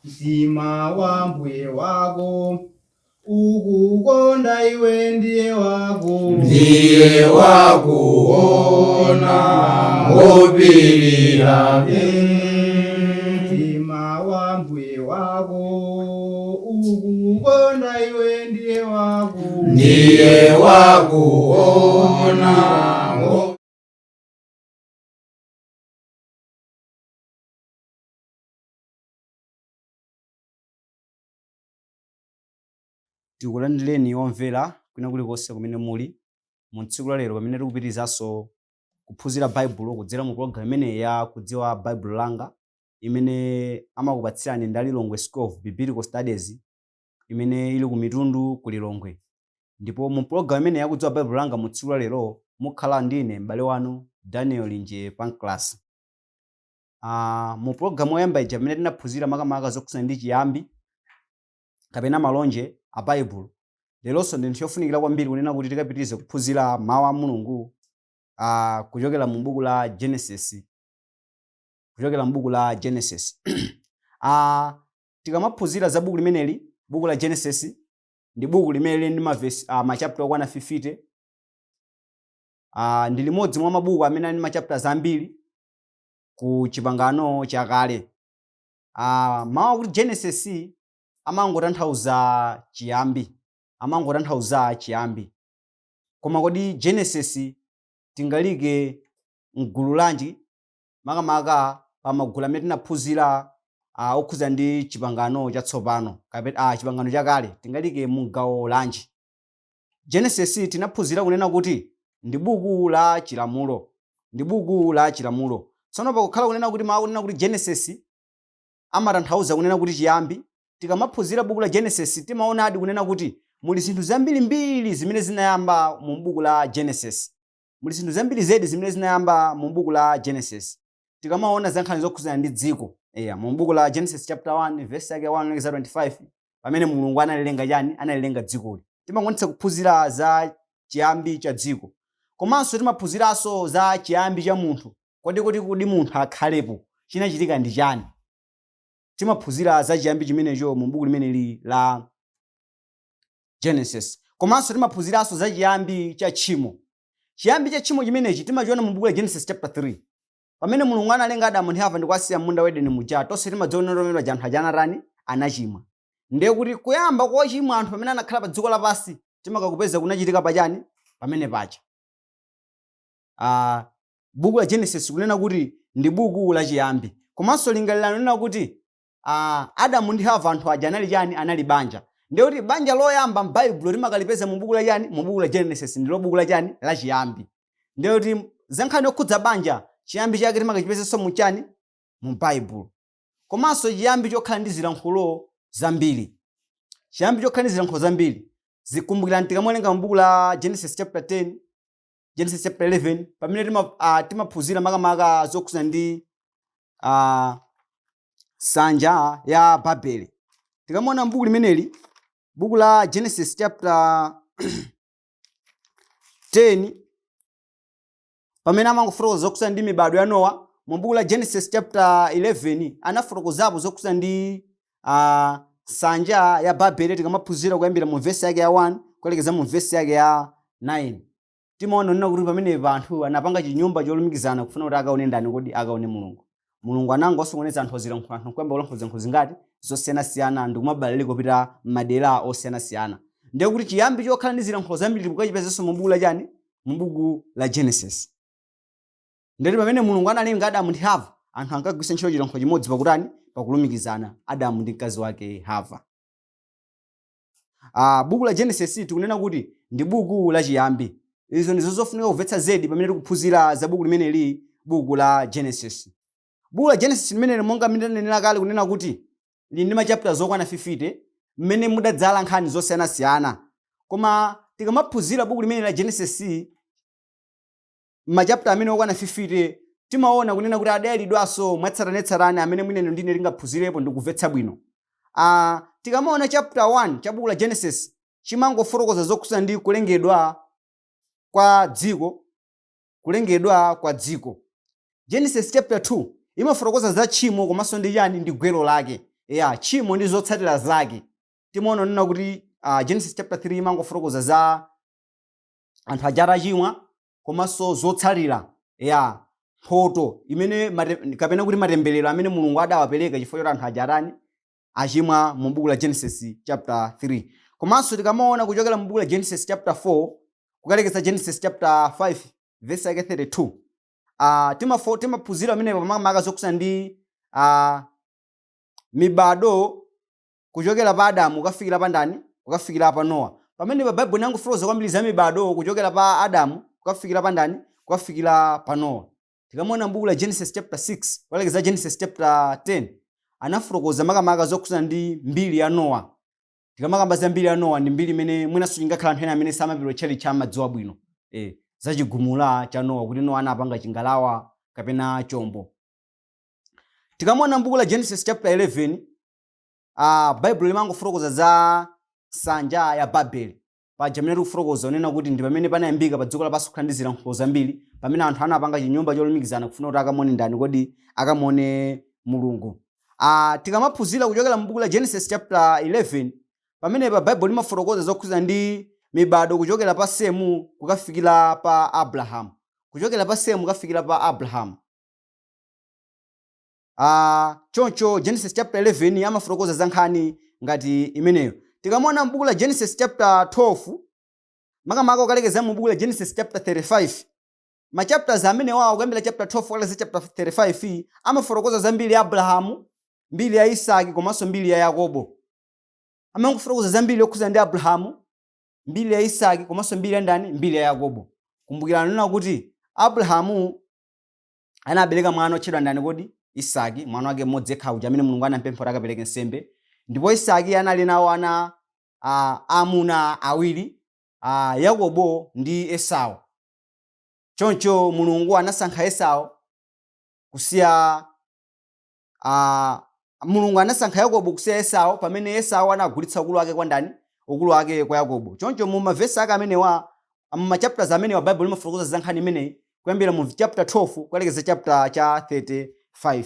Mtima wa mbuye wako ukukonda iwe ndiye wako Ndiye wakuona ngopirira. Mtima wa mbuye wako ukukonda iwe ndiye wako Ndiye wakuona. Tikulandireni omvera kwina kulikonse kumene muli mu tsiku la lero pamene tikupitirizanso kuphunzira Baibulo kudzera mu program imeneyi ya Kudziwa Baibulo Langa, imene amakupatsirani ndi Lilongwe School of Biblical Studies imene ili ku Mitundu ku Lilongwe. Ndipo mu program imeneyi ya Kudziwa Baibulo Langa mu tsiku la lero mukhala ndine m'bale wanu Daniel Linje Pancras. Mu program yoyamba ija pamene tinaphunzira makamaka zokhudzana ndi chiyambi kapena malonje a Baibulo, leronso ndi nthawi yofunikira kwambiri kunena kuti tikapitirize kuphunzira mawu a Mulungu kuchokera mu buku la Genesis, kuchokera mu buku la Genesis. Tikamaphunzira za buku limeneli, buku la Genesis ndi buku limene lili ndi mavesi, machapter okwana 50. Ndi limodzi mwa mabuku amene ali ndi machapters ambiri ku Chipangano Chakale. Mawu akuti Genesis amangotanthauza chiyambi, amangotanthauza chiyambi. Koma kodi Genesis tingalike mgulu lanji, makamaka pa magulu amene tinaphunzira okhudza ndi Chipangano Chatsopano kapena Chipangano Chakale, tingalike mu gawo lanji? Genesis tinaphunzira kunena kuti ndi buku la chilamulo, ndi buku la chilamulo. Tsono pakukhala kunena kuti mawu kunena kuti Genesis amatanthauza kunena kuti chiyambi, tikamaphunzira buku la Genesis timaonadi kunena kuti muli zinthu zambirimbiri zimene zinayamba mu buku la Genesis. Muli zinthu zambiri zedi zimene zinayamba mu buku la Genesis. Tikamaona za nkhani zokhudzana ndi dziko, eya, mu buku la Genesis chapter 1 verse yake 1 kulekeza 25, pamene Mulungu analilenga chani? Analilenga dzikoli. Timakwanitsa kuphunzira za chiyambi cha dziko. Komanso timaphunziranso za chiyambi cha munthu. Kodi kuti kodi munthu akhalepo chinachitika ndi chani? Timaphunzira za chiyambi chimenecho mu buku limeneli la Genesis. Komanso timaphunziranso za chiyambi cha tchimo. Chiyambi cha tchimo chimenechi timachiona mu buku la Genesis chapter 3. Pamene Mulungu analenga Adamu ndi Hava ndi kuwasiya m'munda wa Edeni muja, tonse timadziwa kuti pamene paja anthu aja anatani? Anachimwa. Ndiye kuti kuyamba kochimwa anthu pamene anakhala pa dziko lapansi timakakupeza kunachitika pachani? Pamene paja. Buku la Genesis kunena kuti ndi buku la chiyambi. Komanso lingalirani kunena kuti Adamu ndi Hava anthu aja anali chani? Anali banja. Ndiye kuti banja loyamba m'Baibulo timakalipeza mu buku la chani? Mu buku la Genesis, ndilo buku la chani? La chiyambi. Ndiye kuti za nkhani yokhudza banja, chiyambi chake timakachipezenso mu chani? Mu Baibulo. Komanso chiyambi chokhala ndi zilankhulo zambiri. Chiyambi chokhala ndi zilankhulo zambiri. Zikumbukirani tikamawerenga mu buku la Genesis chapter 10, Genesis chapter 11, pamene timaphunzira makamaka zokhudzana ndi nsanja ya Babele. Tikamaona m'buku limeneli, buku la Genesis chapter 10, pamene amangofotokoza zokhudzana ndi mibadwo ya Nowa, mu buku la Genesis chapter 11 anafotokozapo zokhudzana ndi nsanja ya Babele. Tikamaphunzira kuyambira mu vesi yake ya 1 kulekeza mu vesi yake ya 9, timaona kunena kuti pamenepa anthu anapanga chinyumba cholumikizana kufuna kuti akaone ndani? Kodi akaone Mulungu? Mulungu anangosokoneza anthu azilankhulo, anthu nkuyamba kulankhula zilankhulo zingati? Zosiyanasiyana, ndikumabalalika kupita m'madera osiyanasiyana. Ndiye kuti chiyambi chokhala ndi zilankhulo zambiri tikukachipezanso mu buku la chani? Mu buku la Genesis. Ndiye kuti pamene Mulungu analenga Adamu ndi Hava, anthu ankagwiritsa ntchito chilankhulo chimodzi pakutani? Pakulumikizana Adamu ndi mkazi wake Hava. Buku la Genesis tikunena kuti ndi buku la chiyambi. Izo ndizo zofunika kumvetsa zedi pamene tikuphunzira za buku limeneli, buku la Genesis. Buku la Genesis limeneli, monga mmene tanenera kale kunena kuti lili ndi machapters okwana 50 mmene mudadzala nkhani zosiyanasiyana. Koma tikamaphunzira buku limeneli la Genesis, machapter amene okwana 50, timaona kunena kuti adayalidwanso mwatsatanetsatane amene mwina inu ndine tingaphunzirepo ndi kumvetsa bwino. Tikamaona chapter 1 cha buku la Genesis chimangofotokoza zokhudzana ndi kulengedwa kwa dziko, kulengedwa kwa dziko. Genesis chapter 2 imafotokoza za tchimo komanso ndi chani? Ndi gwero lake. Ya tchimo ndi zotsatira zake. Timaona nena kuti Genesis chapter 3 imangofotokoza za anthu aja atachimwa komanso zotsatira ya mphoto imene kapena kuti matemberero amene Mulungu adawapereka chifukwa choti anthu aja atani? Achimwa, mu buku la Genesis chapter 3. Komanso tikamaona kuchokera mu buku la Genesis chapter 4 kukalekeza Genesis chapter 5 verse yake 32, timaphunzira pamenepo makamaka zokhudzana ndi mibado kuchokera pa Adamu kukafikira pa ndani? Kukafikira pa Nowa. Pamene pa Baibulo inangofotokoza kwambiri za mibado kuchokera pa Adamu kukafikira pa ndani? Kukafikira pa Nowa. Tikamaona m'buku la Genesis chapter 6 kukalekeza Genesis chapter 10, anafotokoza makamaka zokhudzana ndi mbiri ya Nowa. Tikamakamba za mbiri ya Nowa, ndi mbiri imene mwinanso ingakhala anthu ena amene samapita tchalitchi amadziwa bwino za chigumula cha Nowa, kuti Nowa anapanga chingalawa kapena chombo. Tikamaona m'buku la Genesis chapter 11, Baibulo limangofotokoza za nsanja ya Babeli. Paja amene tikufotokoza unena kuti ndi pamene panayambika pa dziko lapansi kukhala ndi zilankhulo zambiri, pamene anthu anapanga chinyumba cholumikizana kufuna kuti akamuone ndani kodi? Akamuone Mulungu. Tikamaphunzira kuchokera mu buku la Genesis chapter 11, pamenepa Baibulo limafotokoza zokhudzana ndi mibado kuchokera pa Semu kukafikira pa Abrahamu, kuchokera pa Semu kukafikira pa Abrahamu. Choncho Genesis chapter 11 amafotokoza za nkhani ngati imeneyo. Tikamaona m'buku la Genesis chapter 12, makamaka ukalekeza mu buku la Genesis chapter 35, ma chapters amene wawo kuyambira chapter 12 kukalekeza chapter 35 amafotokoza za mbiri ya Abrahamu, mbiri ya Isaki komanso mbiri ya Yakobo. Amangofotokoza za mbiri yokhudzana ndi Abrahamu, mbiri ya Isaki komanso mbiri ya ndani? Mbiri ya Yakobo. Kumbukirani nena kuti Abrahamu anabereka mwana otchedwa ndani kodi? Isaki, mwana wake mmodzi yekha uja amene Mulungu anampempha kuti akapereke nsembe. Ndipo Isaki anali nawo ana amuna awiri, Yakobo ndi Esau. Choncho Mulungu anasankha Esau kusiya Mulungu anasankha Yakobo kusiya Esau, pamene Esau anagulitsa ukulu wake kwa ndani? Ukulu wake kwa Yakobo. Choncho mu mavesi ake amenewa, mu ma chapters amenewa, Bible limafotokoza za nkhani imeneyi kuyambira mu chapter 12 kukalekeza chapter cha 35.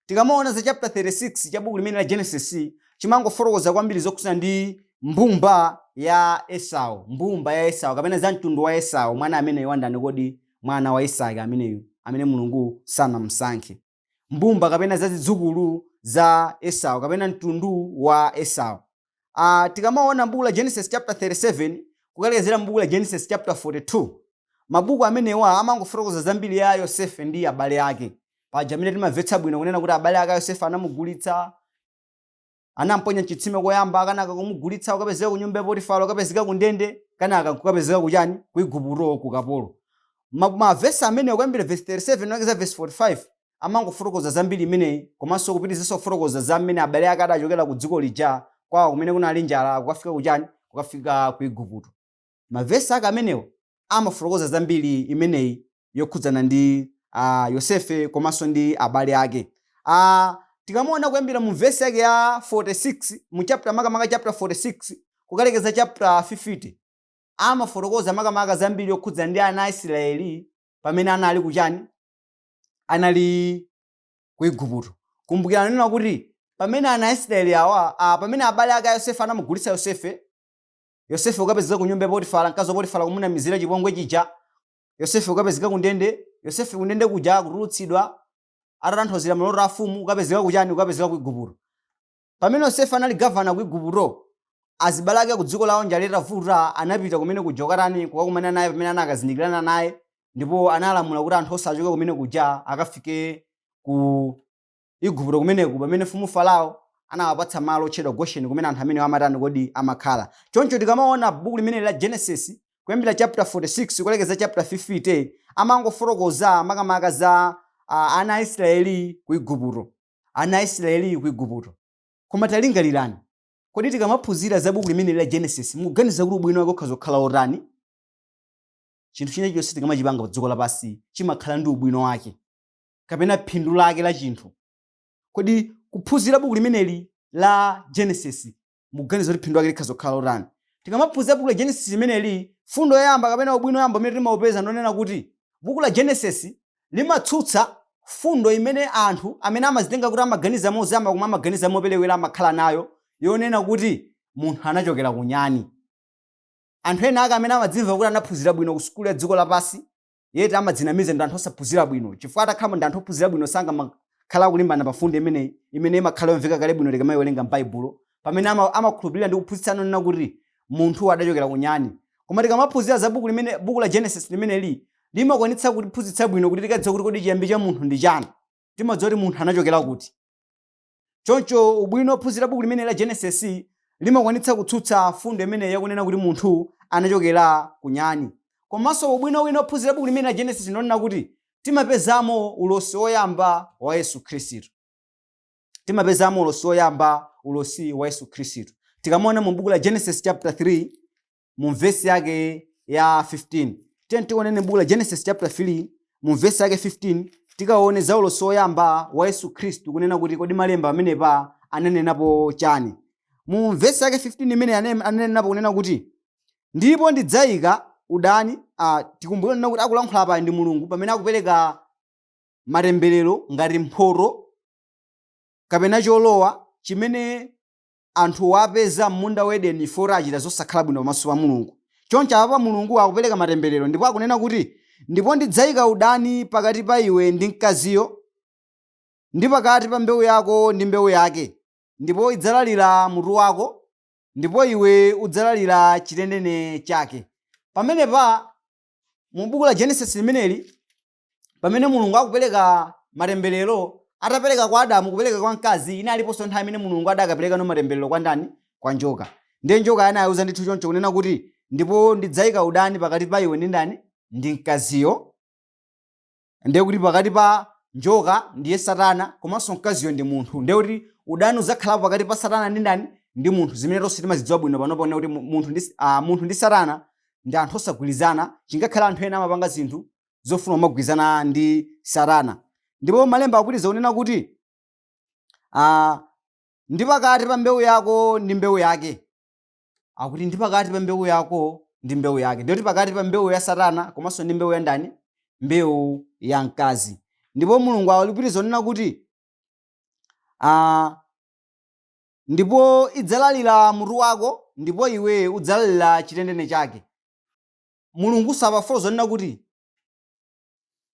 Tikamaona za chapter 36 cha buku limene la Genesis, chimangofotokoza kwambiri zokhudzana ndi mbumba ya Esau, mbumba ya Esau kapena za mtundu wa Esau, mwana ameneyu wa ndani kodi? Mwana wa Isaki ameneyu amene Mulungu sanamusankhe. Mbumba kapena za zidzukulu za Esau kapena mtundu wa Esau. Tikamaona m'buku la Genesis chapter 37 kukalekezera m'buku la Genesis chapter 42, mabuku amenewa amangofotokoza zambiri ya Yosefe ndi abale ake. Paja amene timamvetsa bwino kunena kuti abale ake a Yosefe anamugulitsa, anamponya mchitsime koyamba, kenaka kumugulitsa, kukapezeka ku nyumba ya Potifara, kukapezeka ku ndende, kenaka kukapezeka kuchani? Ku Igupto ku kapolo. Mavesi amenewa kuyambira verse 37 kulekeza verse 45 amangofotokoza zambiri imeneyi, komanso kupitirizaso kufotokoza za mmene abale ake adachokera ku dziko lija kwawo kumene kunali njala kukafika kuchani? Kukafika ku Igupto. Mavesi ake amenewa amafotokoza zambiri imeneyi yokhudzana ndi Yosefe komanso ndi abale ake. Tikamaona kuyambira mu vesi yake ya 46 mu chapter, makamaka chapter 46 kukalekeza chapter 50, amafotokoza makamaka zambiri yokhudzana ndi ana a Israeli pamene anali kuchani? Anali ku Igupto. Kumbukirani nena kuti pamene ana a Israeli awa, pamene abale ake a Yosefe anamugulitsa Yosefe, Yosefe kukapezeka ku nyumba ya Potifara, mkazi wa Potifara kumunamizira chipongwe chija, Yosefe kukapezeka ku ndende, Yosefe ku ndende kuja kutulutsidwa atatanthauzira maloto a mfumu, kukapezeka kuchani? Kukapezeka ku Igupto. Pamene Yosefe anali gavana ku Igupto, azibale ake ku dziko lawo njala itavuta anapita kumene kuja kukatani? Kukakumana naye pamene anakazindikirana naye, ndipo analamula kuti anthu onse achoke kumene kuja akafike ku Igupto kumeneku, pamene mfumu Farao anawapatsa malo otchedwa Gosheni kumene anthu amene amatani kodi? Amakhala. Choncho tikamaona buku limene la Genesis kuyambira chapter 46 kulekeza chapter 50, amangofotokoza makamaka za ana a Israeli ku Igupto, ana a Israeli ku Igupto. Koma talingalirani, kodi tikamaphunzira za buku limene la Genesis, mukuganiza kuti ubwino wake ukhoza kukhala otani? Chinthu china chilichonse tikamachipanga pa dziko lapansi chimakhala ndi ubwino wake kapena phindu lake la chinthu. Kodi kuphunzira buku limeneli la Genesis, mukuganiza kuti phindu lake likhoza kukhala lotani? Tikamaphunzira buku la Genesis limeneli, fundo yoyamba kapena ubwino woyamba umene timaupeza ndonena kuti buku la Genesis limatsutsa Fundo imene anthu amene amazitenga kuti amaganiza mozama koma amaganiza moperewera amakhala nayo yonena kuti munthu anachokera ku nyani. Anthu ena ake amene amadzimva kuti anaphunzira bwino ku sukulu ya dziko lapansi yet amadzinamiza, ndi anthu osaphunzira bwino, chifukwa atakhala ndi anthu ophunzira bwino sangamakhala akulimbana pa fundo imeneyi imene imakhala yomveka kale bwino tikamayiwerenga m'Baibulo, pamene amakhulupirira ndi kuphunzitsana nena kuti munthu adachokera ku nyani. Koma tikamaphunzira za buku limene, buku la Genesis limeneli limakwanitsa kutiphunzitsa bwino kuti tikadziwa kuti kodi chiyambi cha munthu ndi chani, timadziwa kuti munthu anachokera kuti. Choncho ubwino ophunzira buku limene la Genesis limakwanitsa kutsutsa fundo imeneyi yakunena kuti munthu anachokera ku nyani. Komanso ubwino wina ophunzira buku limene la Genesis ndonena kuti timapezamo ulosi woyamba wa Yesu Khristu. Timapezamo ulosi woyamba, ulosi wa Yesu Khristu, tikamaona mu buku la Genesis chapter 3 mu vesi yake ya 15. Tiye tionene buku la Genesis chapter 3 mu vesi yake 15, tikaone za ulosi woyamba wa Yesu Khristu, kunena kuti kodi malemba amenepa ananenapo chani. Mu vesi yake 15 imene ananenapo kunena kuti, "Ndipo ndidzayika udani." Tikumbukire kunena kuti akulankhula apa ndi Mulungu pamene akupereka matemberero ngati mphoto kapena cholowa chimene anthu wapeza m'munda wa Edeni foti achita zosakhala bwino pamaso pa Mulungu. Choncho apapa Mulungu akupereka matemberero ndipo akunena kuti, "Ndipo ndidzayika udani pakati pa iwe ndi mkaziyo, ndi pakati pa mbewu yako ndi mbewu yake, ndipo idzalalira mutu wako, ndipo iwe udzalalira chitendene chake." Pamenepa mu buku la Genesis limeneli, pamene Mulungu akupereka matemberero, atapereka kwa Adamu, kupereka kwa mkazi, inaliponso nthawi imene Mulungu adakapereka no matemberero kwa ndani? Kwa njoka. Ndiye njoka anayauza ndithu choncho kunena kuti, "Ndipo ndidzayika udani pakati pa iwe ndi ndani? Ndi mkaziyo." Ndiye kuti pakati pa njoka, ndiye Satana, komanso mkaziyo ndi munthu. Ndiye kuti udani udzakhalapo pakati pa Satana ndi ndani? Ndi munthu, zimene tonse timazidziwa bwino panopo kuti munthu ndi Satana ndi anthu osagwirizana, chingakhale anthu ena amapanga zinthu zofuna kumagwirizana ndi Satana. Ndipo malemba akupitiriza kunena kuti, "Ndi pakati pa mbewu yako ndi mbewu yake." Akuti ndi pakati pa mbewu yako ndi mbewu yake, ndiyoti pakati pa mbewu ya Satana komanso ndi mbewu ya ndani? Mbewu ya mkazi. Ndipo Mulungu akupitiriza kunena kuti, "Ndipo idzalalira mutu wako, ndipo iwe udzalalira chitendene chake." Mulungu sapafotokoza kunena kuti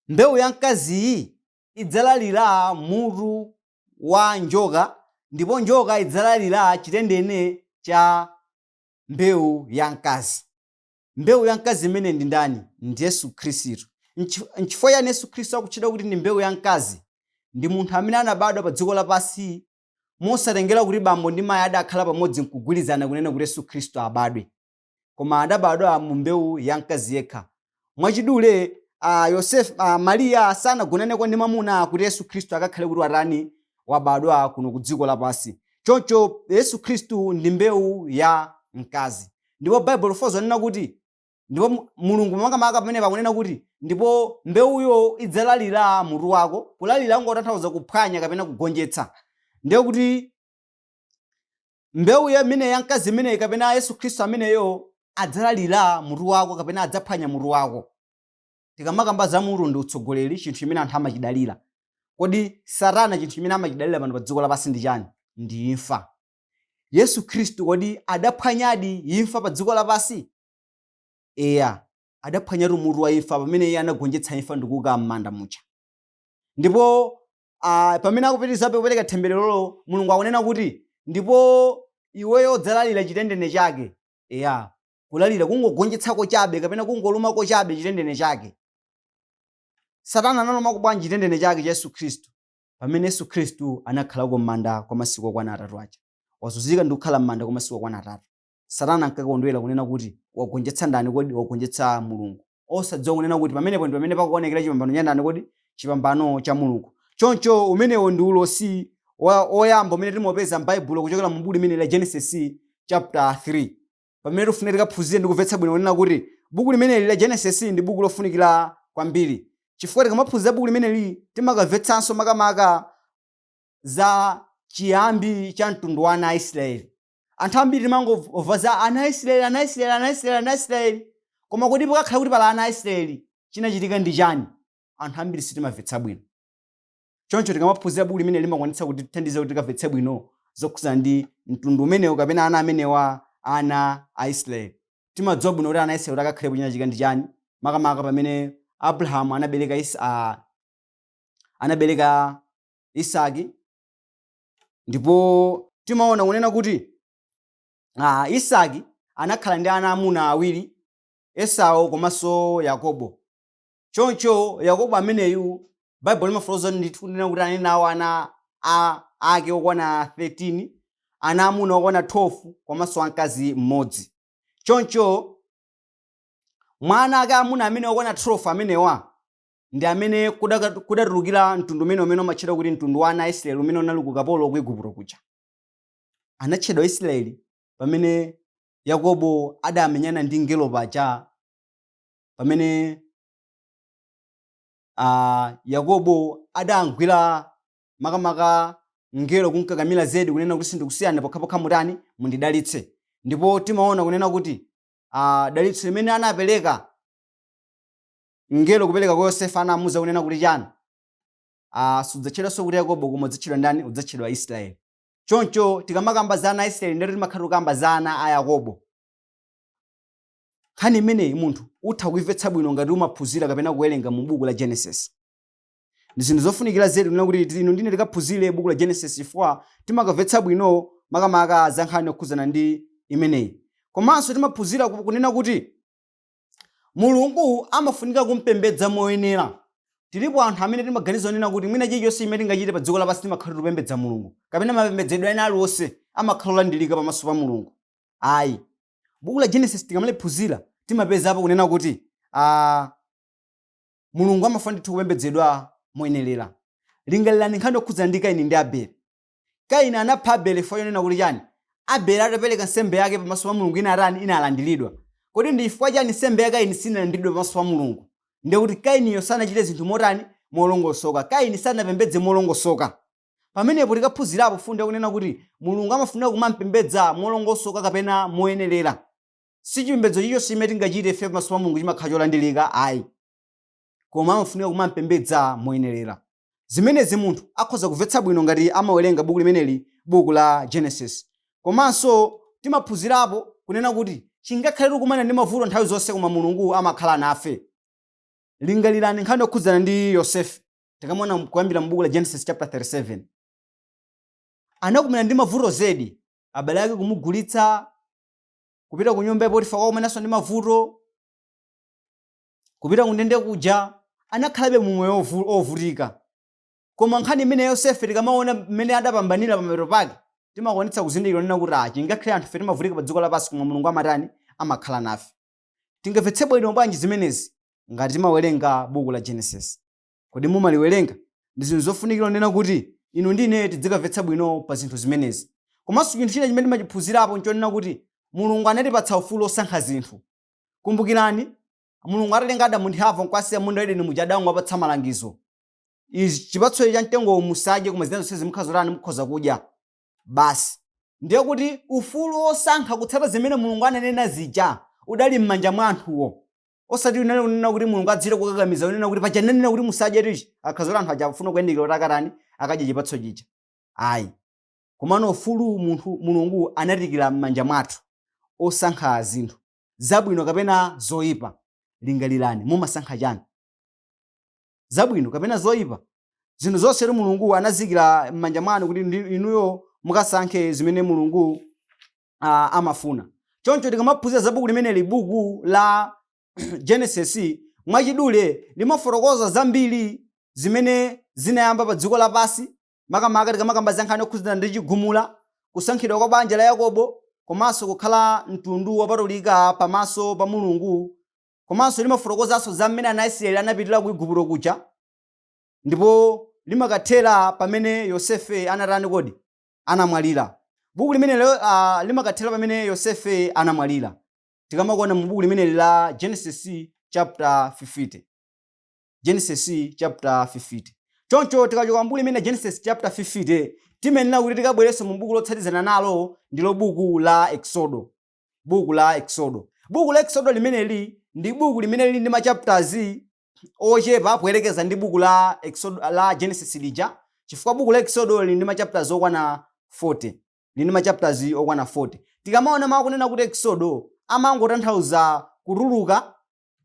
mbewu ya mkaziyi idzalalira mutu wa njoka ndipo njoka idzalalira chitendene cha mbewu ya mkazi. Mbewu ya mkazi imene ndi ndani? Ndi Yesu Khristu. Nchifukwa chani Yesu Khristu akutchedwa kuti ndi mbewu ya mkazi? Ndi munthu amene anabadwa pa dziko lapansi mosatengera kuti bambo ndi mayi adakhala pamodzi nkugwirizana kunena kuti Yesu Khristu abadwe, koma adabadwa mu mbewu ya mkazi yekha. Mwachidule, Yosefe, Mariya sanagonaneko ndi mwamuna kuti Yesu Khristu akakhale kuti watani? Wabadwa kuno ku dziko lapansi. Choncho Yesu Khristu ndi mbewu ya mkazi. Ndipo Baibulo lifotokoza nena kuti, ndipo Mulungu makamaka pamene pakunena kuti, "Ndipo mbewuyo idzalalira mutu wako." Kulalira kungotanthauza kuphwanya kapena kugonjetsa. Ndiye kuti mbewu imene ya mkazi imeneyi kapena Yesu Khristu ameneyo adzalalira mutu wako kapena adzaphwanya mutu wako. Tikamakamba za mutu ndi utsogoleri, chinthu chimene anthu amachidalira. Kodi Satana chinthu chimene amachidalira pano pa dziko lapansi ndi chani? Ndi imfa. Yesu Khristu kodi adaphwanyadi imfa pa dziko lapansi? Eya, adaphwanyatu mutu wa imfa pamene iye anagonjetsa imfa ndikuuka m'manda muja. Ndipo pamene akupitirizabe kupereka tembererolo, Mulungu akunena kuti, "Ndipo iweyo udzalalira chitendene chake." Eya, kulalira kungogonjetsako chabe kapena kungolumako chabe chitendene chake. Satana analumako bwanji chitendene chake cha Yesu Khristu? Pamene Yesu Khristu anakhalako m'manda kwa masiku okwana 3 aja, wazunzika ndi kukhala m'manda kwa masiku okwana 3, Satana ankakondwera kunena kuti wagonjetsa ndani kodi? Wagonjetsa Mulungu, osadziwa kunena kuti pamenepo ndi pamene pakuonekera chipambano cha ndani kodi? Chipambano cha Mulungu. Choncho umenewo ndi ulosi oyamba umene timopeza m'Baibulo kuchokera mu buku limene la Genesis chapter 3, pamene tifunika tikaphunzire ndi kumvetsa bwino kunena kuti buku limeneli la Genesis ndi buku lofunikira kwambiri, chifukwa tikamaphunzira buku limeneli timakamvetsanso makamaka za chiyambi cha mtundu wa ana a Israeli. Anthu ambiri timangomva za ana a Israeli, ana a Israeli, ana a Israeli, ana a Israeli, koma kodi pakakhala kuti pala ana a Israeli chinachitika ndi chani? Anthu ambiri sitimamvetsa bwino. Choncho tikamaphunzira buku limene limakwanitsa kutithandiza kuti tikamvetse bwino zokhudzana ndi mtundu umenewu kapena ana amenewa, ana a Israeli. Timadziwa bwino kuti ana a Israeli kuti akakhalepo chinachitika ndi chani, makamaka pamene Abrahamu anabereka Isaki. Ndipo timaona kunena kuti Isaki anakhala ndi ana amuna awiri, Esau komanso Yakobo. Choncho Yakobo ameneyu, Baibulo limafotokoza ndithu kunena kuti anali nawo ana ake okwana 13, ana amuna okwana 12 komanso wamkazi mmodzi. Choncho mwa ana ake amuna amene okwana 12 amenewa ndi amene kudatulukira mtundu umene umatchedwa kuti mtundu wa ana a Israeli, umene unali ku ukapolo ku Igupto kuja. Anatchedwa Israeli pamene Yakobo adamenyana ndi mngelo paja, pamene Yakobo adamgwira makamaka mngelo kumkakamira zedi kunena kuti sindikusiyani pokhapokha mutani, mundidalitse. Ndipo timaona kunena kuti dalitso limene anapereka mngelo kupereka kwa Yosefe, anamuuza kunena kuti chani? Sudzatchedwanso kuti Yakobo, koma udzatchedwa ndani? Udzatchedwa Israeli. Choncho tikamakamba za ana a Israeli, ndati timakhala tikukamba za ana a Yakobo. Nkhani imeneyi munthu utha kuimvetsa bwino ngati umaphunzira kapena kuwerenga mu buku la Genesis. Ndi zinthu zofunikira zedi kunena kuti inu ndine tikaphunzire buku la Genesis, chifukwa timakamvetsa bwino makamaka za nkhani yokhudzana ndi imeneyi. Komanso timaphunzira kunena kuti Mulungu amafunika kumpembedza moyenera. Tilipo anthu amene timaganiza kunena kuti mwina chilichonse chimene tingachite pa dziko lapansi timakhala tikupembedza Mulungu, kapena mapembedzedwe ena aliwonse amakhala olandirika pamaso pa Mulungu. Ayi. Buku la Genesis tikamaliphunzira timapezapo kunena kuti Mulungu amafuna ndithu kupembedzedwa moyenerera. Lingalirani nkhani yokhudzana ndi Kaini ndi Abele. Kaini anapha Abele chifukwa chonena kuti chani? Abele atapereka nsembe yake pamaso pa Mulungu inatani? Inalandiridwa. Kodi ndi chifukwa chani nsembe ya Kaini sinalandiridwe pamaso pa Mulungu? Ndiye kuti Kainiyo sanachite zinthu motani? Molongosoka. Kaini sanapembedze molongosoka. Pamenepo tikaphunzirapo fundo yakunena kuti Mulungu amafunika kumampembedza molongosoka kapena moyenerera. Si chipembedzo chilichonse chimene tingachite ife pamaso pa Mulungu chimakhala cholandirika ayi. Koma amafunika kumampembedza moyenerera. Zimenezi munthu akhoza kumvetsa bwino ngati amawerenga buku limeneli, buku la Genesis. Komanso timaphunzirapo kunena kuti chingakhale tikukumana ndi mavuto nthawi zonse, koma Mulungu amakhala nafe. Lingalirani nkhani yokhudzana ndi Yosefe. Tikamaona kuyambira mu buku la Genesis chapter 37. Anakumana ndi mavuto zedi, abale ake kumugulitsa, kupita ku nyumba ya Potifa kukakumananso ndi mavuto, kupita kundende kuja, anakhalabe mu moyo ovutika. Koma nkhani imene Yosefe tikamaona mmene adapambanira pamapeto pake, timakwanitsa kuzindikira kunena kuti chingakhale anthu ife timavutika pa dziko lapansi, koma Mulungu amatani? Amakhala nafe. Tingamvetse bwino bwanji zimenezi ngati timawerenga buku la Genesis? Kodi mumaliwerenga? Ndi zinthu zofunikira kunena kuti inu ndi ine tidzikamvetsa bwino pa zinthu zimenezi. Komanso chinthu china chimene timachiphunzirapo nchonena kuti Mulungu anatipatsa ufulu osankha zinthu. Kumbukirani, Mulungu atalenga Adamu ndi Hava nkuwasiya munda wa Edeni muja, adangowapatsa malangizo. Izi chipatso cha mtengowo musadye, koma zina zonse mukhoza kutani, mukhoza kudya. Basi. Ndiye kuti ufulu wosankha kutsata zimene Mulungu ananena zija udali m'manja mwa anthuwo. Osati unali kunena kuti Mulungu adzire kukakamiza kunena kuti paja ndinanena kuti musadye tichi. Akhaza kuti anthu aja akufuna kuyandikira kuti akatani, akadye chipatso chija. Ayi. Komano ufulu munthu Mulungu anatiikira m'manja mwathu osankha zinthu zabwino kapena zoyipa. Lingalirani, mumasankha chani? Zabwino kapena zoyipa? Zinthu zonse Mulungu anaziikira m'manja mwanu kuti inuyo mukasankhe zimene Mulungu amafuna. Choncho tikamaphunzira za buku limeneli, buku la Genesis, mwachidule limafotokoza zambiri zimene zinayamba pa dziko lapansi, makamaka tikamakamba za nkhani yokhudzana ndi chigumula, kusankhidwa kwa banja la Yakobo, komanso kukhala mtundu wopatulika pamaso pa Mulungu. Komanso limafotokozanso za mmene ana a Israeli anapitira ku Igupto kuja, ndipo limakathera pamene Yosefe anatani kodi? Anamwalira. Buku limeneli limakathera pamene Yosefe anamwalira. Tikamakuona mu buku limeneli la Genesis chapter 50. Genesis chapter 50. Choncho tikachoka m'buku limene Genesis chapter 50, timayenera kuti tikabwerenso mu buku lotsatizana nalo, ndilo buku la Exodo. Buku la Exodo. Buku la Exodo limeneli ndi buku limene lili ndi ma chapters ochepa poyerekeza ndi buku la Exodo, la Genesis lija. Chifukwa buku la Eksodo lili ndi ma chapters okwana 40. Lili ndi ma chapters okwana 40. Tikamaona mawu akunena kuti Eksodo, amangotanthauza kutuluka,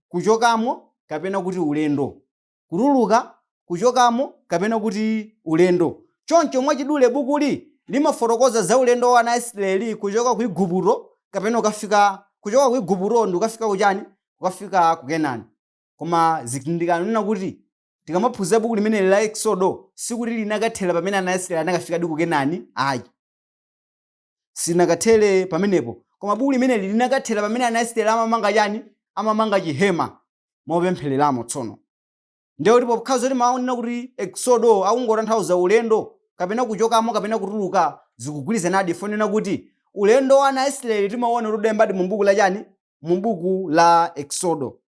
kuchokamo kapena kuti ulendo. Kutuluka, kuchokamo kapena kuti ulendo. Choncho mwachidule bukuli limafotokoza za ulendo wa ana a Israeli kuchoka ku Igupto kapena kukafika kuchoka ku Igupto ndi kukafika kuchani? Kukafika ku Kenani. Koma zindikirani kunena kuti tikamaphunzira buku limeneli la Eksodo sikuti linakathera pamene ana a Israeli anakafikadi ku Kenani ayi. Silinakathere pamenepo. Koma buku limeneli linakathera pamene ana a Israeli amamanga chani? Amamanga chihema mopemphereramo tsono. Ndiye kuti pokhala zoti mawu onena kuti Eksodo akungotanthauza ulendo kapena kuchokamo kapena kutuluka zikugwirizanadi ponena kuti ulendo wa ana a Israeli timauona kuti udayambadi mu buku la chani? Mu buku la Eksodo.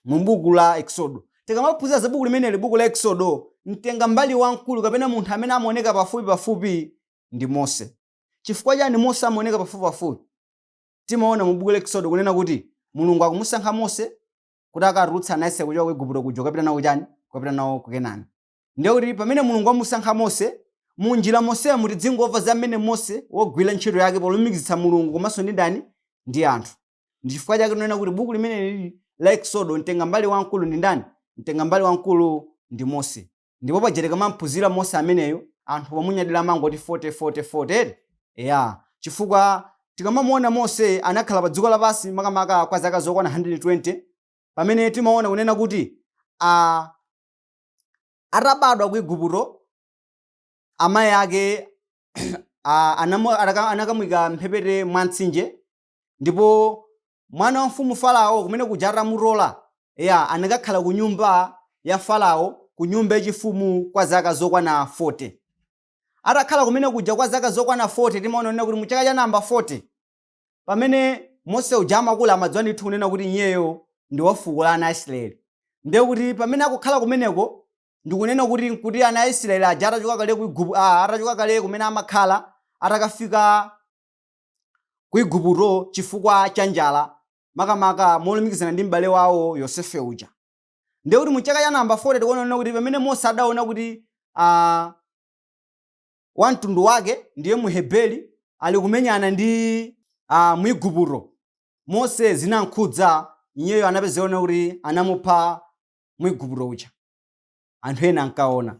Mu buku la Eksodo. Tikamaphunzira za buku limeneli, buku la Eksodo, mtengambali wamkulu kapena munthu amene amaoneka pafupi pafupi ndi Mose. Chifukwa chani Mose amaoneka pafupi pafupi? Timaona mu buku la Eksodo kunena kuti Mulungu akumusankha Mose kuti akatulutse ana a Israeli kuchoka ku Igupto kuja kukapita nawo chani? Kukapita nawo ku Kenani. Ndiye kuti pamene Mulungu wamusankha Mose, mu njira monsemu tidzingomva za mmene Mose wagwira ntchito yake polumikizitsa Mulungu komanso ndi ndani? Ndi anthu. Ndi chifukwa chake tinena kuti buku limeneli la Eksodo mtengambali wamkulu ndi ndani? Mtengambali wamkulu ndi Mose. Ndipo paja tikamamphunzira Mose ameneyo, anthu pomunyadira amangoti 40 40 40 eti? Eya, chifukwa tikamamuona Mose anakhala pa dziko lapansi makamaka kwa zaka zokwana 120, pamene timaona kunena kuti a, atabadwa ku Igupto, amayi ake a, anamu, anakamuika mphepete mwa mtsinje, ndipo mwana wa mfumu Farao kumene kuja atamutola, eya, anakakhala ku nyumba ya Farao, ku nyumba yachifumu kwa zaka zokwana 40. Atakhala kumene kuja kwa zaka zokwana 40, timaona kunena kuti mu chaka cha namba 40, pamene Mose uja amakula amadziwa ndithu kunena kuti iyeyo ndi wa fuko la ana a Israeli. Ndiye kuti pamene akukhala kumeneko, ndikunena kuti nkuti ana a Israeli aja atachoka kale ku Igupto, atachoka kale kumene amakhala, atakafika ku Igupto chifukwa cha njala, makamaka molumikizana ndi m'bale wawo Yosefe uja. Ndiye kuti mu chaka cha namba 40 tikuona kuti pamene Mose adaona kuti wa mtundu wake ndiye Muheberi ali kumenyana ndi Mwigupto, Mose zinamkhudza iyeyo, anapezeka kuti anamupha Mwigupto uja. Anthu ena ankaona.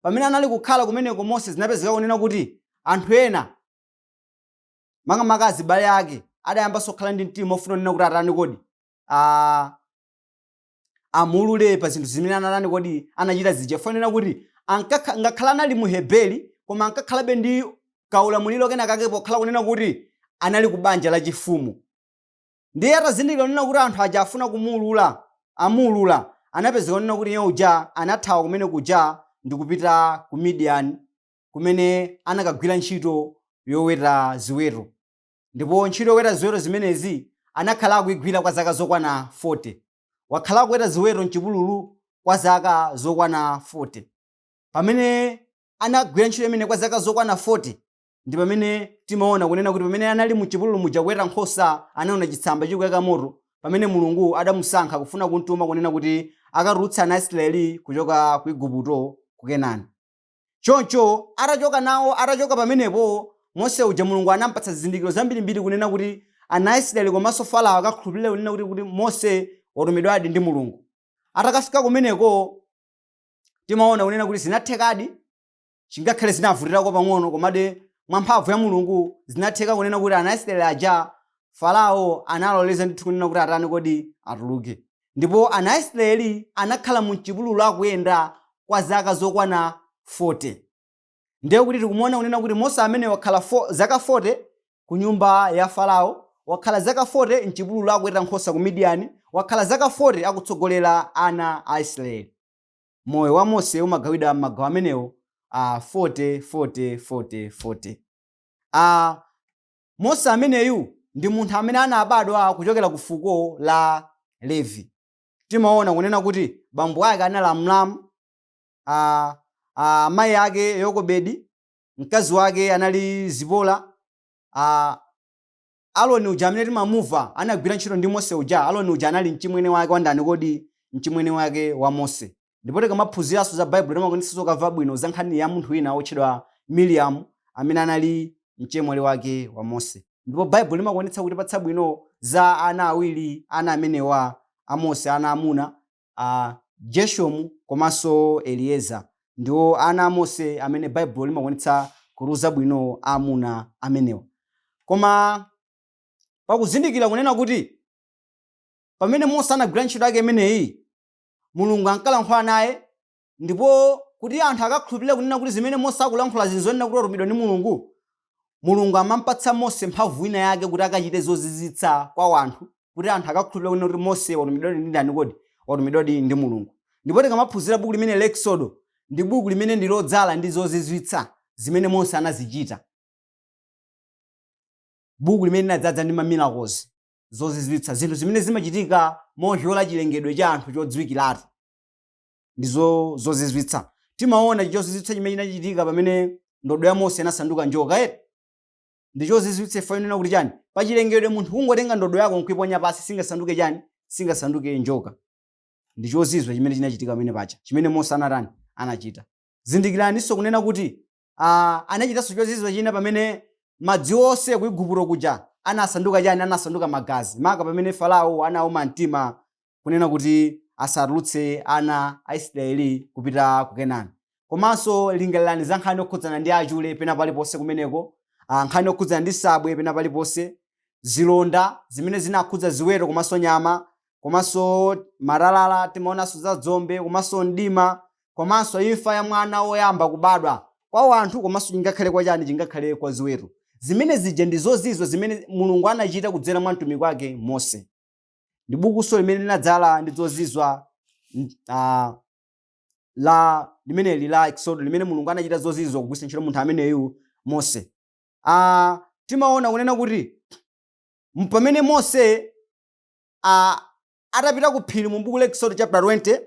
Pamene anali kukhala kumeneko Mose zinapezeka kunena kuti anthu ena makamaka azibale ake adayambanso kukhala ndi mtima ofuna kunena kuti atani kodi amuulule pa zinthu zimene anatani kodi anachita zija, fonena kuti ngakhala anali Muheberi koma ankakhalabe ndi kaulamuliro kena kake pokhala kunena kuti anali ku banja lachifumu. Ndiye atazindikira kunena kuti anthu aja afuna kumuulula, amuulula, anapezeka kunena kuti iye uja anathawa kumene kuja ndi kupita ku Midian kumene anakagwira ntchito yoweta ziweto. Ndipo ntchito yoweta ziweto zimenezi anakhala akuigwira kwa zaka zokwana 40. Wakhala akuweta ziweto m'chipululu kwa zaka zokwana 40. Pamene anagwira ntchito imene kwa zaka zokwana 40 ndi pamene timaona kunena kuti pamene anali m'chipululu muja kuweta nkhosa anaona chitsamba chikuyaka moto, pamene Mulungu adamusankha kufuna kumtuma kunena kuti akatulutse ana a Israeli kuchoka ku Igupto ku Kenani. Choncho atachoka nawo, atachoka pamenepo, Mose uja Mulungu anampatsa zizindikiro zambirimbiri kunena kuti ana a Israeli komanso Farao akakhulupirire kunena kuti Mose watumidwadi ndi Mulungu. Atakafika kumeneko timaona kunena kuti zinathekadi, chingakhale zinavutirako pang'ono, komabe mwa mphamvu ya Mulungu zinatheka kunena kuti ana a Israeli aja Farao analoleza ndithu kunena kuti atani kodi atuluke. Ndipo ana a Israeli anakhala mu chipululu akuyenda kwa zaka zokwana 40. Ndiye kuti tikumuona kunena kuti Mose amene wakhala zaka 40 ku nyumba ya Farao, wakhala zaka 40 mchipululu akuweta nkhosa ku Midiyani, wakhala zaka 40 akutsogolera ana a Israeli. Moyo wa Mose umagawidwa m'magawo amenewo a 40 40 40 40. Mose ameneyu ndi munthu amene anabadwa kuchokera ku fuko la Levi. Timaona kunena kuti bambo ake anali Amramu, amayi ake Yokobedi, mkazi wake anali Zipora. Aroni uja amene timamuva anagwira ntchito ndi Mose uja, Aroni uja anali mchimwene wake wa ndani kodi? Mchimwene wake wa Mose. Ndipo tikamaphunziranso za Baibulo timakwanitsanso kukamva bwino za nkhani ya munthu wina wotchedwa Miriamu amene anali mchemwali wake wa Mose. Ndipo Baibulo limakwanitsa kutipatsa bwino za ana awiri, ana amenewa a Mose, ana amuna a Geshomu komanso Elieza. Ndiwo ana a Mose amene Baibulo limakwanitsa kutiuza bwino amuna amenewa. Koma pakuzindikira kunena kuti pamene Mose anagwira ntchito yake imeneyi, Mulungu ankalankhula naye, ndipo kuti anthu akakhulupirire kunena kuti zimene Mose akulankhula zinzonena kuti watumidwa ndi Mulungu, Mulungu amampatsa Mose mphamvu ina yake kuti akachite zozizwitsa kwa anthu, kuti anthu akakhulupirire kunena kuti Mose watumidwa ndi ndani kodi? Watumidwadi ndi Mulungu. Ndipo tikamaphunzira buku limene la Eksodo, ndi buku limene ndi lodzala ndi zozizwitsa zimene Mose anazichita. Buku limene linadzadza ndi ma miracles, zozizwitsa, zinthu zimene zimachitika mothyola chilengedwe cha anthu chodziwikiratu. Ndizo zozizwitsa. Timaona chozizwitsa chimene chinachitika pamene ndodo ya Mose inasanduka njoka, eti? Ndi chozizwitsa ife inena kuti chani? Pa chilengedwe munthu kungotenga ndodo yako nkuiponya pasi singasanduke chani? Singasanduke njoka. Ndi chozizwa chimene chinachitika pamene paja, chimene Mose anatani? Anachita. Zindikiraninso kunena kuti anachitanso chozizwa china pamene madzi onse ku Igupto kuja anasanduka chani? Anasanduka magazi. Maka pamene Farao anauma mtima kunena kuti asatulutse ana a Israeli kupita ku Kenani. Komanso lingalirani za nkhani yokhudzana ndi achule pena paliponse kumeneko, nkhani yokhudzana ndi sabwe pena paliponse, zilonda zimene zinakhudza ziweto komanso nyama, komanso matalala, timaonanso za dzombe komanso mdima, komanso imfa ya mwana woyamba kubadwa kwa anthu komanso chingakhale kwa chani, chingakhale kwa ziweto. Zimene zija ndi zozizwa zimene Mulungu anachita kudzera mwa mtumiki wake Mose. Ndi bukunso limene linadzala ndi zozizwa la limeneli la Exodo, limene Mulungu anachita zozizwa kugwiritsa ntchito munthu ameneyu Mose. Timaona kunena kuti pamene Mose atapita ku phiri mu buku la Exodo chapter 20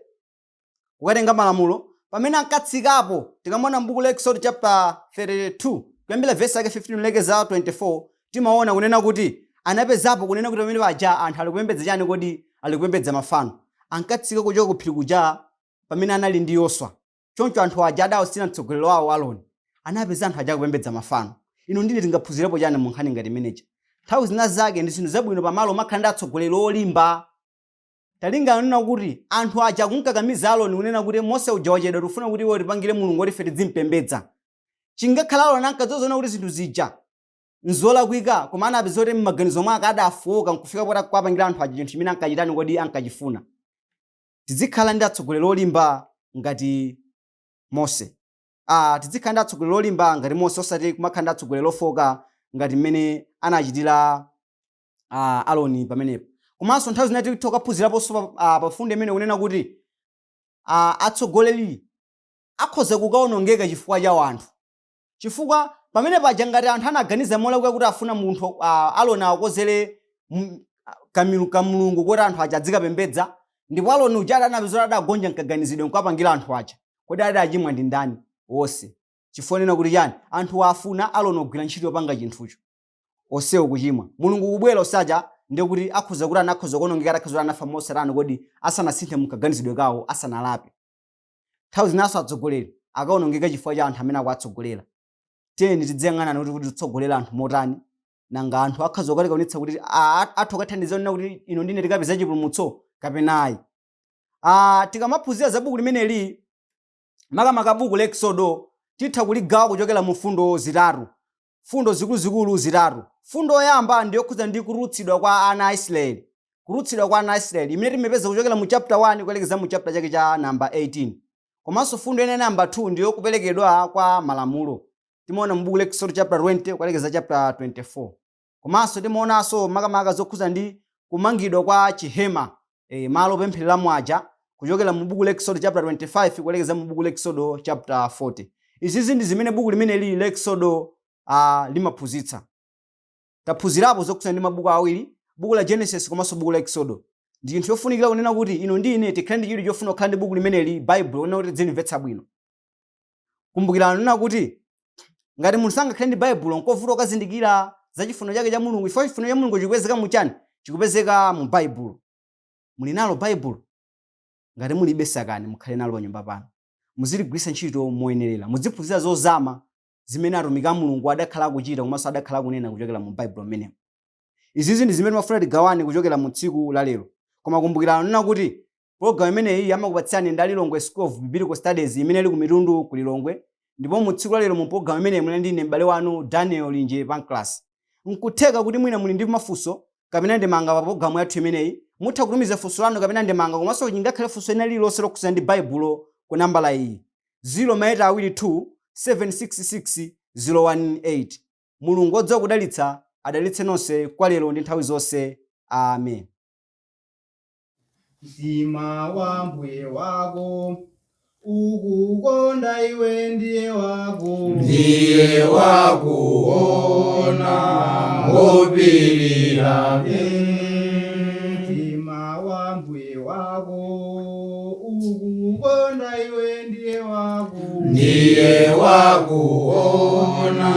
kukatenga malamulo, pamene ankatsikapo, tikamaona m'buku la Exodo chapter 32 kuyambira verse yake 15 kulekeza 24, timaona kunena kuti anapezapo kunena kuti pamene paja anthu ali kupembedza chani kodi? Ali kupembedza mafano. Ankatsika kuchoka ku phiri kuja pamene anali ndi Yoswa. Choncho anthu aja adawasiyira mtsogoleri wawo Aroni. Anapeza anthu aja akupembedza mafano. Inu ndine tingaphunzirepo chani mu nkhani ngati imeneyi? Nthawi zina zake ndi zinthu zabwino pamalo umakhala ndi atsogoleri olimba. Talingalira kunena kuti anthu aja akumkakamiza Aroni kunena kuti Mose uja wachedwa, tikufuna kuti iwe utipangire mulungu woti ife tidzimpembedza. Chingakhale Aroni ankadziwa zoona kuti zinthu zija nzolakwika, koma anapeza kuti m'maganizo mwake adafowoka nkufika poti kuwapangira anthu aja chinthu chimene ankachitani kodi? Ankachifuna. Tizikhala ndi atsogoleri olimba ngati Mose. Tizikhala ndi atsogoleri olimba ngati Mose, osati kumakhala ndi atsogoleri ofowoka ngati mmene anachitira Aroni pamenepo. Komanso nthawi zina titha kukaphunziraponso pa fundo imene kunena kuti atsogoleri akhoza kukaonongeka chifukwa cha anthu. Chifukwa pamene paja ngati anthu anaganiza molakwika kuti afuna munthu Aroni awakozere kamulungu kuti anthu aja adzikapembedza, ndipo Aroni uja anapeza kuti adagonja mkaganizidwe nkuwapangira anthu aja. Kodi adachimwa ndi ndani? Wonse. Chifukwa nena kuti chani? Anthu afuna Aroni ogwira ntchito yopanga chinthucho. Onsewo kuchimwa. Mulungu kubwera osaja ndiye kuti akhoza kuti anakhoza kuonongeka, atakhoza kuti anafa mosatani kodi? Asanasinthe mkaganizidwe kawo, asanalape. Nthawi zinanso atsogoleri akaonongeka chifukwa cha anthu amene akuwatsogolera. Tiyeni tidziyang'anani kuti titsogolera anthu motani, nanga anthu akhoza kukationetsa kuti athu akathandiza kunena kuti ino ndine tikapeza chipulumutso kapena ayi. Tikamaphunzira za buku limeneli, makamaka buku la Eksodo, titha kuligawa kuchokera mu fundo zitatu. Fundo zikuluzikulu zitatu. Fundo yoyamba ndi yokhudza ndi kutulutsidwa kwa ana a Israeli. Kutulutsidwa kwa ana a Israeli imene timapeza kuchokera mu chapter 1 kulekeza mu chapter chake cha namba 18. Komanso fundo ina namba 2 ndiyo kuperekedwa kwa malamulo. Timaona mu buku la Exodus chapter 20 kulekeza chapter 24. Komanso timaonanso makamaka zokhudza ndi kumangidwa kwa chihema, malo opemphereramo aja, kuchokera mu buku la Exodus chapter 25 kulekeza mu buku la Exodus chapter 40. Izizi ndi zimene buku limene lili la Exodus limaphunzitsa. Taphunzirapo zokhudza ndi mabuku awiri, buku la Genesis komanso buku la Exodus. Ndi chinthu chofunikira kunena kuti inu ndi ine tikhale ndi chidwi chofuna kukhala ndi buku limeneli, Bible, kunena kuti tidzilimvetsa bwino. Kumbukirani kunena kuti ngati munthu sangakhale ndi Baibulo, nkovuta kukazindikira za chifuniro chake cha Mulungu, chifukwa chifuniro cha Mulungu chikupezeka mu chani? Chikupezeka mu Baibulo. Muli nalo Baibulo? Ngati mulibe sakani mukhale nalo panyumba panu. Muziligwiritsa ntchito moyenerera. Muziphunzira zozama zimene atumiki a Mulungu adakhala akuchita komanso adakhala akunena kuchokera mu Baibulo mmenemo. Izizi ndi zimene timafuna tigawane kuchokera mu tsiku la lero. Koma kumbukirani kunena kuti Pologalamu imeneyi amakupatsirani ndi a Lilongwe School of Biblical Studies imene ili ku Mitundu ku Lilongwe ndipo mu tsiku la lero mu pologalamu imeneyi munali ndi ine m'bale wanu Daniel Linje Pancras. Nkutheka kuti mwina muli ndi mafunso kapena ndemanga pa pologalamu yathu imeneyi, mutha kutumiza funso lanu kapena ndemanga komanso lingakhale funso lina lililonse lokhudzana ndi Baibulo ku nambala iyi, 0 maeta awiri 2 766 018. Mulungu wodziwa kudalitsa adalitse nonse kwa lero ndi nthawi zonse. Amen. Mtima wa mbuye wako ukukonda iwe ndiye wako Ndiye wakuona wopirira. Mtima wa mbuye wako ukukonda iwe ndiye wako Ndiye wakuona.